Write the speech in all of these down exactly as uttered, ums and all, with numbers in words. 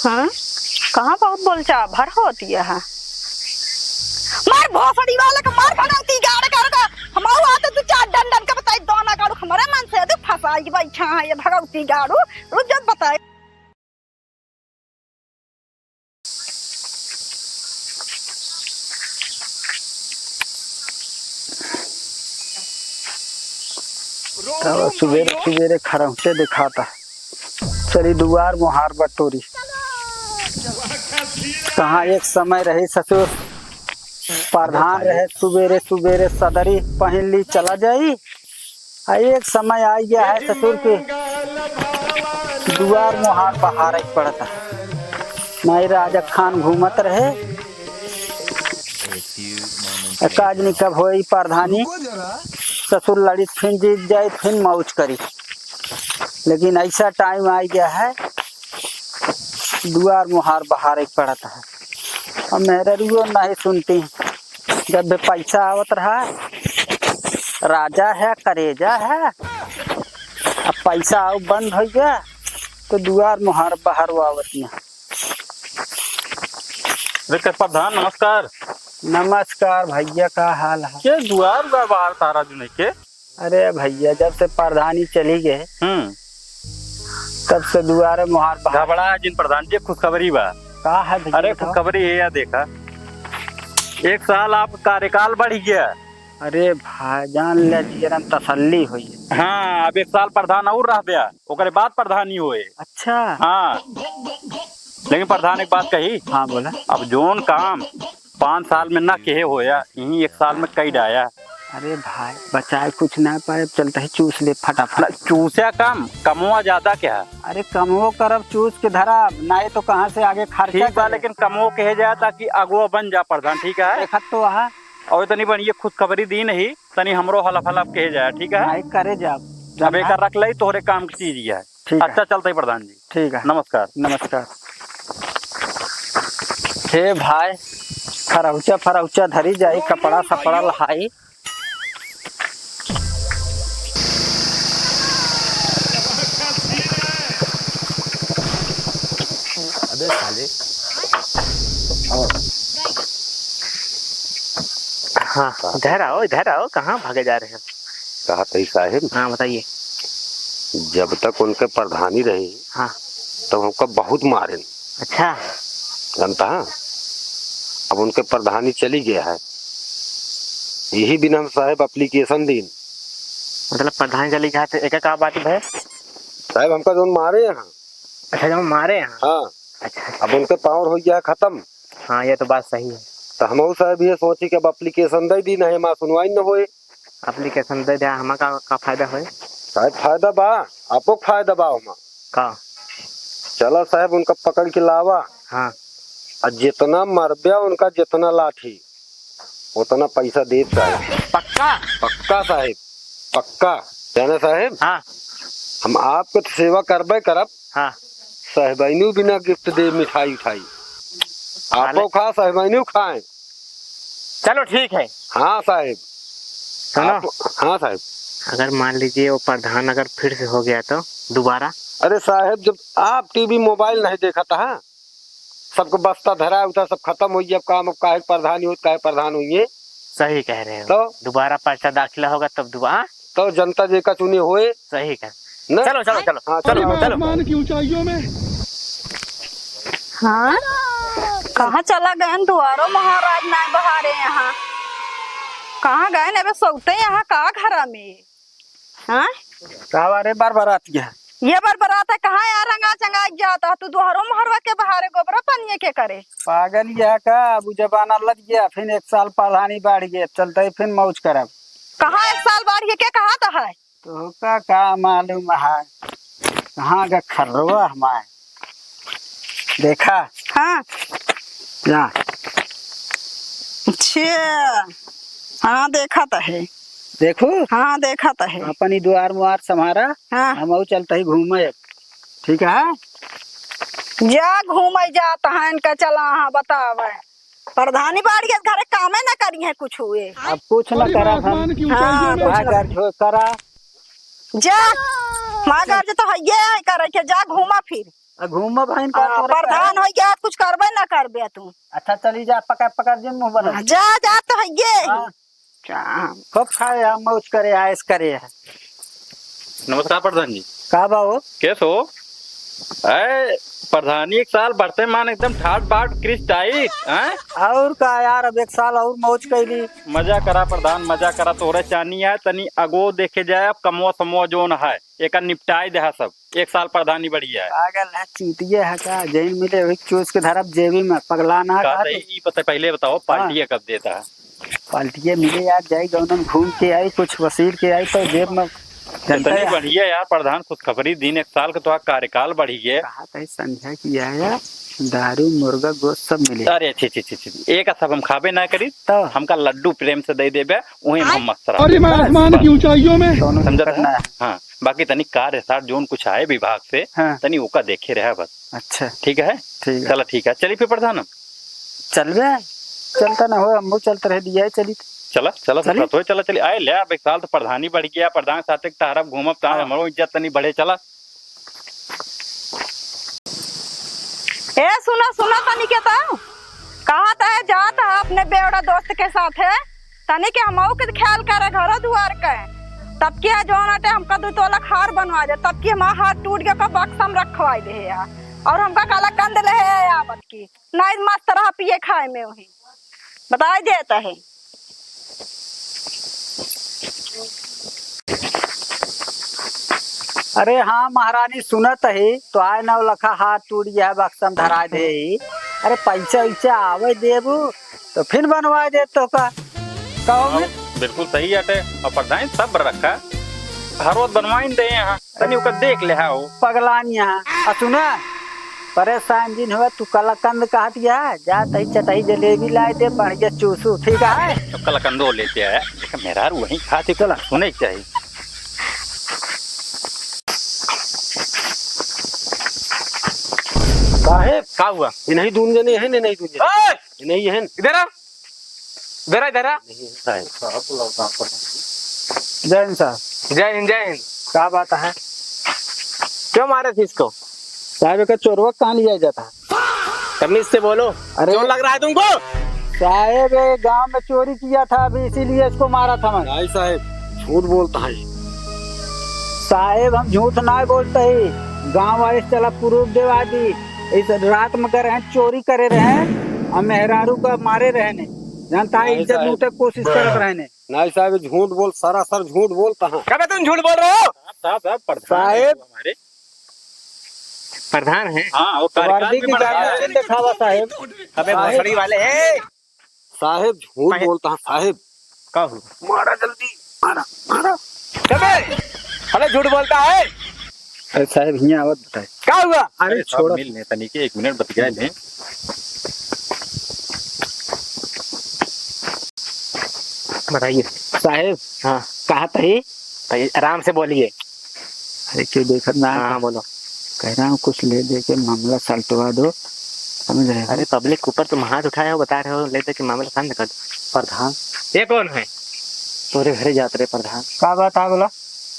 हाँ? कहाँ बहुत बोलचाल भर होती है, हाँ? मार भोसड़ी वाले का, मार भगवती गाड़ कर का। हम आऊ आते तो चार डंडन के बताई, दोना गाड़ू हमारे मन से तो फंसाई बैठा है ये भगवती गाड़ू। रुक जा बताई। तो सुबेरे सुबेरे खरौचे दिखाता। चली दुआर मोहार बटोरी। कहाँ एक समय रही ससुर, प्रधान रहे, सुबेरे सुबेरे सदरी पहिन ली चला जाई। आ एक समय आई गया है ससुर के दुआर मोहार बहारे के पड़ता। माई राजा खान घूमत रहे। काज नहीं कब होई प्रधानी, ससुर लड़ित फिन जीत जाइत फिन मौज करी। लेकिन ऐसा टाइम आ गया है दुआर मोहार बहारे के पड़ता है। अब मेहररुओ नहीं सुनती। जब भी पैसा आवत रहा, राजा है, करेजा है, अब पैसा आउ बंद हो गया तो दुआर मोहार बहार आवत ना। अरे के प्रधान, नमस्कार। नमस्कार भैया, का हाल है? के दुआर उआर बहार तारा जो नहीं के? अरे भैया, जब से प्रधानी चली गए, हम्म। तब से दुआरे मोहार बहार। घबरा जिन प्रधान जी, खुशखबरी बा। का है भैया, अरे बताओ। खुशखबरी है या देखा, एक साल आप कार्यकाल बढ़ गया। अरे भाई, जान ले जियरन तसल्ली होई। हाँ, अब एक साल प्रधान और रह गया, ओकरे बाद प्रधानी होए। अच्छा। हाँ, लेकिन प्रधान एक बात कही। हाँ, बोला। अब जोन काम पाँच साल में ना केहे होया, यही एक साल में कई डाया। अरे भाई, बचाए कुछ ना पाए, चलता है चूस ले फटाफट। ना, चूस्या कम, कमवा ज्यादा क्या है? अरे कमवो करब, चूस के धरब, ना ये तो कहाँ से आगे खर्चा ठीक बा, करे। लेकिन कमवो कहे जाए ताकि अगुआ बन जा प्रधान, ठीक है? देखत तो वहाँ। और तनी बढ़िया खुशखबरी दी नहीं, तनी हमरो हलफ हलफ कहे जाए, ठीक है? नहीं करे जाब। अब एक रख लई, तोहरे काम की चीज ही है। ठीक है। अच्छा, चलते ही प्रधान जी। ठीक है। नमस्कार। नमस्कार। हे भाई, फरौचा फरौचा धरी जाई, कपड़ा सपड़ा लहाई। अबे साले। हाँ, इधर आओ, इधर आओ, कहाँ भागे जा रहे हैं? कहा तही साहेब, हाँ, बताइए। जब तक उनके प्रधानी रही, हाँ। तब हमका बहुत मारेन। अच्छा। जानता है? अब उनके प्रधानी चली गया है, यही बिना हम साहेब application दीन। मतलब प्रधानी चली गया तो एका का बात है? साहेब, हमका जौन मारे यहाँ। अच्छा, जौन मारे यहाँ? हाँ। अच्छा। अब उनके power हो गया है खत्म। हाँ, ये तो बात सही है। तो हमहू साहेब ये सोची कि अब application दे दी, नहीं हमार सुनवाई न होए। Application दे दे, हमार का, का फायदा होए? साहेब, फायदा बा, आपको फायदा बा हमार। का? चला साहेब, उनका पकड़ के लावा। हाँ। आ जितना मरब्या उनका, जितना लाठी, उतना पैसा देब साहेब। पक्का? पक्का साहेब, पक्का। जाने साहेब, हाँ। हम आपके तो सेवा करबे करब, हाँ। साहेबाइनू बिना gift दे मिठाई उठाई। आपो खा, साहेबाइनू खाएं। चलो ठीक है। हाँ साहेब। सुनो। आप, हाँ साहेब। अगर मान लीजिए वो प्रधान अगर फिर से हो गया तो दोबारा? अरे साहेब, जब आप TV mobile नहीं देखत है, सबको बस्ता धरा उठा, सब खत्म हो गया, अब काम, अब काहे प्रधानी होत, काहे प्रधान होइए? सही कह रहे हो। तो? दोबारा पर्चा दाखिला होगा तब दोबारा। तो जनता जी का चुने होए। सही कह। ना? चलो, चलो, चलो। हाँ, चलो, चलो। आसमान की ऊंचाइयों में। हाँ? कहाँ चला गए दुआरो महाराज ना बहारे यहाँ? कहाँ गए? अबे सोते यहाँ का घरा में? हाँ? का बारे बरबरात गया? ये बरबरात है, कहाँ यार रंगा चंगा जाता? तू दोहरो मोहरवा के बहारे गोबरा पानिये के करे? पागल यह का, अब जमाना लग गया, फिर एक साल प्रधानी बाढ़ गए, अब चलते ही फिर मौज करब। कहाँ एक साल बाढ़ गए, के कहा तो है? तो का, का मालूम है, कहाँ का खर्रवा हमारे। देखा? हाँ। जा। अच्छा। हाँ, देखा तो है। देखू? हाँ, देखा तो है। अपनी दुआर मुआर संभारा, हाँ। हम अउ चलते ही घूमे। ठीक है? जा घूमे जात है, इनका चला, हाँ, बतावे। प्रधानी बाड़ी के घरे कामे ना करी है कुछ हुए। अब कुछ ना करब हम। हाँ, कुछ ना। घर झोंक करा। जा, माँ घर जो तो है, ये है करे के, जा घूमा फिर। आ, घूमब हइन का हाँ, तोरे प्रधान का? होइ गया, कुछ करबे ना करबे तू। अच्छा, चली जा, पकड़, पकड़ जिन मुँह बनल। हाँ, जा, जा तो हइये। हाँ। जा। खूब खाए, हाँ, मौज करे, ऐश करे है। नमस्कार प्रधान जी। का बा हो? कैसे हो? अरे, प्रधानी एक साल बढ़ते मान एकदम ठाट बाट, क्रिस टाइट, हैं? और का यार, अब एक साल और मौज कैली। मजा करा प्रधान, मजा करा, तोहरे चानी है, तनी अगो देखे जाए, अब कमवा समवा जोन है, एका निपटाए देहा सब। एक साल प्रधानी बढ़िया है। पागल है, चूतिया है का? जैन मिले वही चूस के धरब जेबी में, पगला ना का का तू? ई पता, पहले बताओ, हाँ। पार्टी कब देता है? पार्टी मिले यार, जाई गौनम घूम के आई, कुछ वसील के आई तो जेब में तो जनता तनी है। बढ़िया यार प्रधान, खुशखबरी दिन एक साल के तो कार्यकाल बढ़ी है। कहा तही संझा की आया, दारू, मुर्गा, गोश्त सब मिले। अरे छी, छी, छी, छी, एक सब हम खाबे ना करी, तो? हमका लड्डू प्रेम से दे देबे, वही में हम मस्त रह। अरे मैं बस, आसमान बस। की ऊंचाइयों में। दोनों समझत दिक्कत है? ना है। हाँ। बाकी तनी कार्य सार जोन कुछ आए विभाग से, हाँ। तनी ओका देखे रहे बस। अच्छा। ठीक है? ठीक है। चला, ठीक है। चली फिर प्रधान हम। चलबे? चलता ना हो, हमहू चलत रहे, दिया ही चली। चला, चला, चली? तो चला, चली। आए ले, अब एक साल तो प्रधानी बढ़ गया, प्रधान साथे टहरब, घूमब, तार हाँ। हमरो इज्जत तनी बढ़े, चला। ए, सुना, सुना तनी के तो। कहत है, जात है अपने बेवड़ा दोस्त के साथे, तनी के हमहू के ख्याल करे घरो दुआर के। तब के है जौन अटे हमका दू तोला हार बनवा दे, तब के हमार हार टूट गया, का बक्सा में रखवाई दे है यार। और हमका काला कंद ले है आवत की, नहीं मस्त रहा पिए खाए में वही। बताई देत है। अरे हाँ महारानी, सुनत ही तो आए नौ लखा हाथ टूट गया है, बक्सम धरा दे ही। अरे पैसा वैसा आवे देबू तो फिर बनवा दे तो का। कहो हाँ, में? बिल्कुल सही अटे। और प्रधान सब रखा, हर रोज बनवाइन दे यहाँ, तनी ओकर देख ले हाओ। पगलान यहाँ। आ सुना, परेशान जिन हुआ, तू कलाकंद कहत गया, जा तही चटही जलेबी लाए दे, बढ़िया चूसू, ठीक है? तो कलाकंदो लेते आया। देखा, मेहरारू वहीं खाती, चला। सुने के चाहिए। साहेब, का हुआ? ये नहीं दून जने हैं, नहीं दून जने। ओए! ये नहीं है। इधर आ। इधर आ, इधर आ। नहीं है, साहेब। जय हिंद साहब। जय हिंद, जय हिंद। का बात है? क्यों मारे थे इसको? साहेब, एक चोरवा कहाँ लिया जाता है? तमीज से बोलो। अरे क्यों लग रहा है तुमको? साहेब, ये गांव में चोरी किया था, अभी इसीलिए इसको मारा था मैं। नहीं साहेब, झूठ बोलता है। साहेब, हम झूठ ना बोलते ही, गांव वाले से चला proof देवा दी। इस रात में करे हैं, चोरी करे रहे हैं, और मेहरारू का मारे रहे ने। जानता है, नहीं इज्जत साहेब। लूटे की कोशिश करत रहे ने। नहीं साहेब, झूठ बोल, सरासर झूठ बोलता है। कबे तुम झूठ बोल रहे हो? साहब, साहब, प्रधान है साहेब। वो हमारे। प्रधान है। हाँ, वो कार्यकाल वर्दी भी की बढ़ा गाड़ी है। चिन्ह दिखावा साहेब। अबे साहेब। भोसड़ी वाले, ए! साहेब झूठ साहेब। बोलता है साहेब। का हो? मारा जल्दी, मारा, मारा। अबे, अबे झूठ बोलता है। अरे साहेब, हियाँ आवत बताए। का हुआ? अरे अरे साहब, छोड़ो। मिल ले तनी के, एक मिनट बतिया ले। बताइए। साहेब, हाँ। कहा तही? भाई, आराम से बोलिए। अरे, क्यों देखत ना? हाँ, हाँ, बोलो। कह रहा हूँ, कुछ ले दे के मामला सलटवा दो, समझ रहे हो? अरे, public के ऊपर तुम हाथ उठाए हो, बता रहे हो, ले दे के मामला शांत कर दो। प्रधान। ये कौन है? तोरे घरे जात रहे, प्रधान। का बात है, बोला?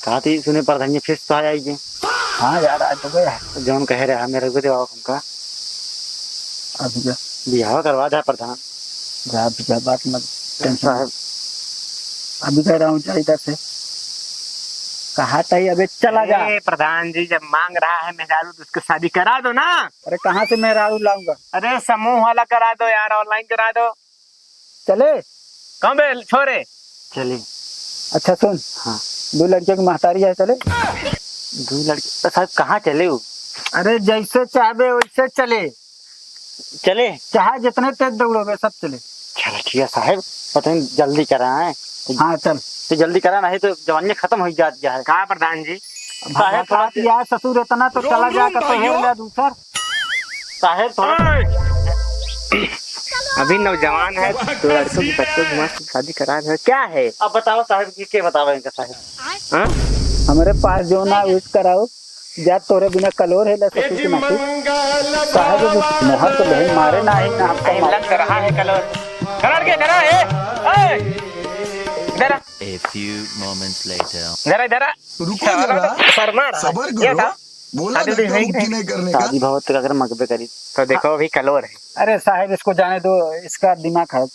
कहा थी, सुने, प्रधान जी, फिर तो आ जाइए। हाँ यार, आज तो गया। जौन कहे रहा, मेरे को देवा हमका। अभी जा। बियाह करवा दे, प्रधान। जा, अभी जा, बात मत tension। साहब। अभी कह रहा हूँ, जा इधर से। कहा था ही, अबे चला जा। ए, प्रधान जी, जब मांग रहा है मेहरारू, तो उसकी शादी करा दो ना। अरे, कहाँ से मेहरारू लाऊंगा? अरे, समूह वाला करा दो यार, online करा दो। चले? कहाँ बे, छोरे? चले। अच्छा सुन, हाँ। दो लड़कियों की महतारी है, चले? दो लड़की, तो साहब, कहाँ चले हो? अरे, जैसे चाहबे, वैसे चले। चले? चाहे जितने तेज दौड़ोगे, सब चले। चलो, ठीक है साहब, पता नहीं, जल्दी करा है। हाँ, चल। तो जल्दी करा, नहीं तो जवानी खत्म हो जात है। का प्रधान जी? साहेब, भाषा थोड़ा आती है, ससुर, इतना तो चला जा, कतो हेर ले दूसर। साहेब, थोड़ा अभी नौजवान है, तो लड़कों की बच्चों की मस्त शादी करा रहे हो, क्या है? अब बताओ साहेब, कि के बतावे इनका साहेब? हाँ? हमारे पास जो ना, use कराओ, जा तोरे बिना कलोर है, ले ससुर की नाती। साहेब, अभी मोहर तो बहन मारे ना ही ना, हमको अरे, मारे। लग रहा है कलोर। कलोर के, कलोर, ए, ए, इधर आ। A few moments later. जरा इधर आ। रुको साला जरा, तो शर्मा रहा है। सबर ये करो। था। बोला शादी ना, उदी क्यों हुई कि नहीं? नहीं करने का? शादी भवत का अगर मगबे करी। तो देखो, अभी कलोर है। अरे साहब, इसको जाने दो, इसका दिमाग खराब।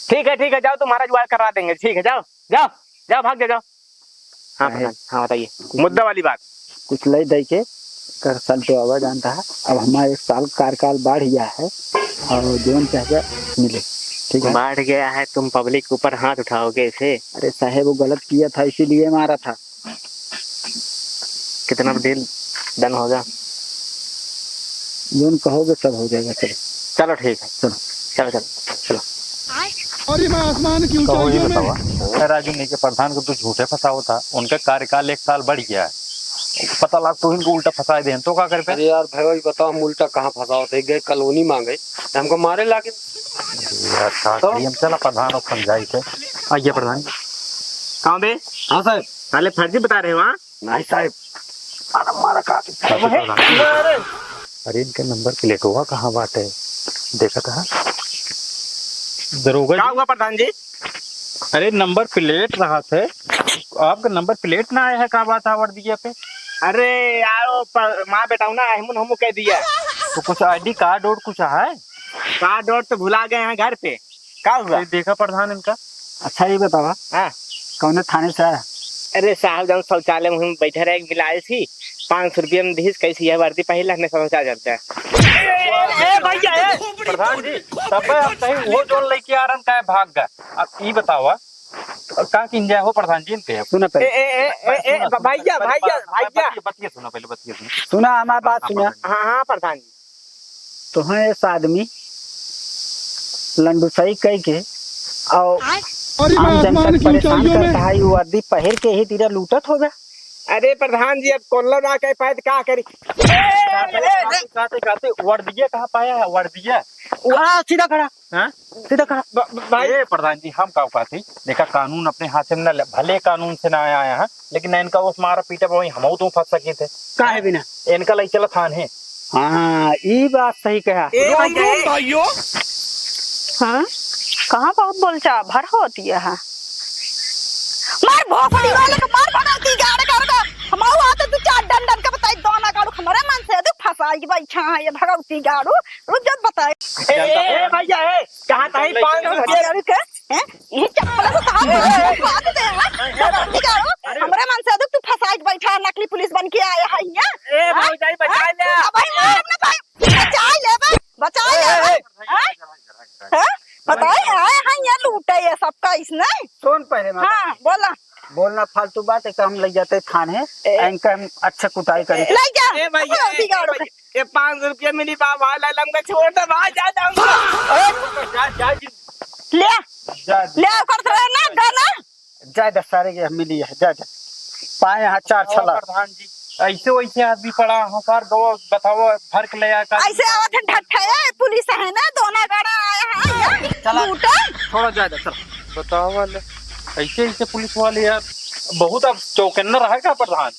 ठीक है, ठीक है, जाओ, तुम्हारा जुगाड़ करवा देंगे। ठीक है, जाओ, जाओ, जाओ, भाग जाओ, जाओ। हाँ, साहब, प्रधान, हाँ, बताइए। कुछ मुद्दा वाली बात। कुछ लइ दइ के कर साल तो आवा जानता है। अब हमारा एक साल कार्यकाल बाढ़ गया है और जोन चाहे मिले, ठीक है? बाढ़ गया है, तुम पब्लिक के ऊपर हाथ उठाओगे इसे? अरे साहब, वो गलत किया था, इसीलिए मारा था। कितना डील डन होगा? जोन कहोगे सब हो जाएगा, चलो। चलो ठीक है। चलो। चलो, चलो, चलो। अरे मैं आसमान की कहो ये ऊंचाइयों में बतावा, राजू नहीं के प्रधान को तू झूठे फंसावत हा, उनका कार्यकाल एक साल बढ़ गया है। पता लाग तू इनको उल्टा फंसा दे तो का करबे? अरे यार भाई, बताओ हम उल्टा कहाँ फंसावत है? गए कॉलोनी मांगे, हमको मारे लागे। यार का तो? करी हम, चला प्रधान को समझाई थे। आइए प्रधान। कहाँ बे? हाँ साहब। साले फर्जी बता रहे हो, हाँ? नहीं साहब, मारा, मारा का। अरे, अरे, अरे, इनके नंबर प्लेटवा कहाँ बाटे? देखा था दरोगा का जी। हुआ प्रधान जी? अरे, नंबर प्लेट रहा थे, आपका नंबर प्लेट ना आया है, का बात है वर्दिया पे? अरे यार, वो प-, माँ बेटा ना, हमन हमू कह दिया। तो कुछ आईडी कार्ड और कुछ है? कार्ड और तो भुला गए हैं घर पे। का हुआ? ये देखा प्रधान इनका। अच्छा, ये बतावा, हाँ। कौने थाने से आया? अरे साहब, जब शौचालय में हम बैठे रहे, एक बिलायत ही पाँच सौ रुपया में दिहिस, कैसे यह वर्दी पहले हमने समझा जाता है। ए, ए, ए, भैया, ए। प्रधान जी, तब हम कहीं वो जोन लेके आ रहन, काहे भाग गए? अब ई बतावा, का किन जाए हो प्रधान जी इनके? सुना पहले। ए, ए, ए, ए, ए, सुना, सुना, भैया, पहले भैया, बात, भैया। बतिया, बतिया सुना पहले, बतिया सुना। सुना, हमार बात सुना। हाँ, हाँ, प्रधान जी। तो हैं इस आदमी लंडुसाई कह के और अरे आम मैं जनता आसमान के की परेशान ऊंचाइयों में। करता है, ये वर्दी पहिर के ही तीरा लूटत होगा। अरे प्रधान जी, अब कोल्ला ना कह पाए तो का करी? ए, ए, ए, ए। काते, काते, वर्दिया कहाँ पाया है, वर्दिया? हाँ, सीधा खड़ा। हाँ? सीधा खड़ा। ब-, ब-, भाई। ए, प्रधान जी, हम का कहत हई? देखा, कानून अपने हाथ में न ले, भले कानून से ना आया है, लेकिन इनका उस मारा पीटा पर वहीं हमहू तो फंस सकी थे। काहे बिना? इनका लई चला थान है। हाँ, ई बात सही कहा। ए, भाई, ए। हाँ? कहाँ बहुत बोलचाल भर होती है, हाँ? मार भोसड़ी वाले को, मार भगवती गाड़ कर को। हमहू आते तो चार डंडन के बताई, दोना गाड़ू, हमरे मन से तो फंसाई बैठा है ये भगवती गाड़ू। रुक जा, बताए। ए, ए, ए, भैया, ए, कहाँ ताई पाँच सौ रुपया? अरे, के? हैं? ये चप्पल से कहाँ ए, ए, ए। बात दे, हाँ? ए, ए। भगवती गाड़ू, अरे। हमरे मन से तो तू फंसाई बैठा है, नकली पुलिस बन के आया है यहाँ। ए, हाँ? भौजाई, बचाई ले। हाँ? तू भाई मार ना भाई, बचाई ले बे, बचाई ले बे। ए, ए, हाँ? हाँ? बताए, आए हैं ये लूटे ये सबका इसने। सुन पहले माँ। हाँ, बोला। बोलना फालतू बात, एक हम लइ जाते थाने, ए। इनका हम अच्छा कुटाई करी। लइ जा। ए भैया, ए, बिगाड़ो। ए भैया, ये पाँच सौ रुपया मिली बा, भाई लाल हमका छोड़ दे, भाई जा जाऊंगा। ए। जा, जा जी। ले। जा जी। ले, ओकर से ना, गा ना। जा दे सारे के मिली है, जा, जा। पाए यहाँ चार और छला। प्रधान जी, ऐसे वैसे आदमी पड़ा है, सर, दो बताओ, भर के ले आया का? ऐसे आवत है ढट्ठा, ए, पुलिस है ना, दोना गाड़ा आया है, ये चला। लूटा। थोड़ा ज्यादा, चला। बताओ वाले, ऐसे, ऐसे पुलिस वाले यार, बहुत अब चौकन्ना रहा का प्रधान?